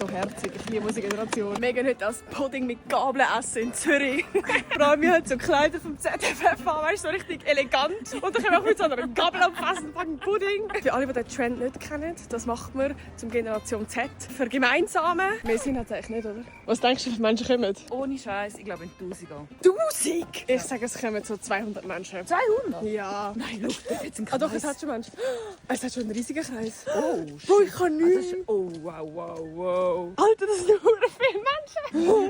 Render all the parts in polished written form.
so herzig. Ich liebe unsere Generation. Wir gehen heute als Pudding mit Gabeln essen in Zürich. Vor allem, wir haben so Kleider vom ZFF an, weißt du, so richtig elegant. Und dann können wir auch mit so einer Gabel anfassen und packen Pudding. Für alle, die den Trend nicht kennen, das macht man zum Generation Z. Für Gemeinsame. Wir sind halt eigentlich nicht, oder? Was denkst du, wie viele Menschen kommen? Ohne Scheiß, ich glaube in 1000er. 1000? Ich sage, es kommen so 200 Menschen. 200? Ja. Nein, schau, da jetzt ein Ah Kreis. doch, es hat schon Menschen. Es hat schon einen riesigen Kreis. Oh, Boah, ich kann das nicht. ist, oh, wow. Alter, das sind nur viele Menschen.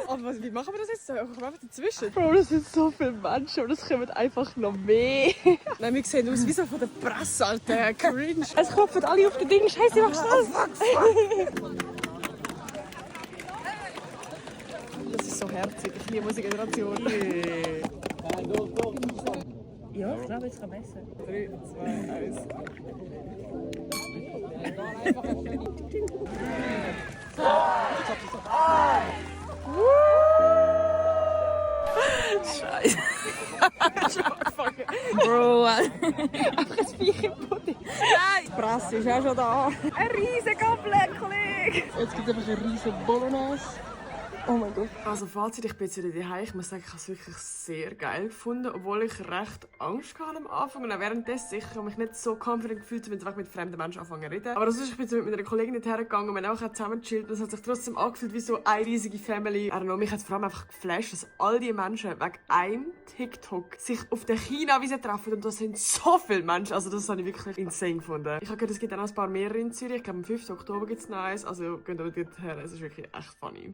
Aber wie machen wir das jetzt so? Kommen wir einfach dazwischen? Bro, das sind so viele Menschen und es kommen einfach noch mehr. Nein, wir sehen aus wie so von der Presse, Alter. Cringe. Es klopfen alle auf den Ding. Scheiße, mach schnell. Das ist so herzig. Ich liebe unsere Generation. Ja, ich glaube, jetzt kann besser. 3, 2, 1. Scheiße. Schon angefangen. Bro. Einfach ein Viech im Pudding. Nein! Die Presse ist auch schon da. Ein riesiger Kollege. Jetzt gibt es einfach eine riesige Bolognese. Oh mein Gott. Also Fazit, ich bin jetzt wieder daheim. Ich muss sagen, ich habe es wirklich sehr geil gefunden, obwohl ich recht Angst hatte am Anfang. Und auch währenddessen, ich habe mich nicht so confident gefühlt, wenn ich mit fremden Menschen anfangen zu reden. Aber das ist, ich bin so mit einer Kollegin nicht hergegangen und wir haben auch zusammen gechillt. Und es hat sich trotzdem angefühlt wie so eine riesige Family. I don't know, mich hat es vor allem einfach geflasht, dass all die Menschen wegen einem TikTok sich auf der China-Wiese treffen. Und das sind so viele Menschen. Also das habe ich wirklich insane gefunden. Ich habe gehört, es gibt auch noch ein paar mehr in Zürich. Ich glaube, am 5. Oktober gibt es noch eins. Also geht dort her. Es ist wirklich echt funny.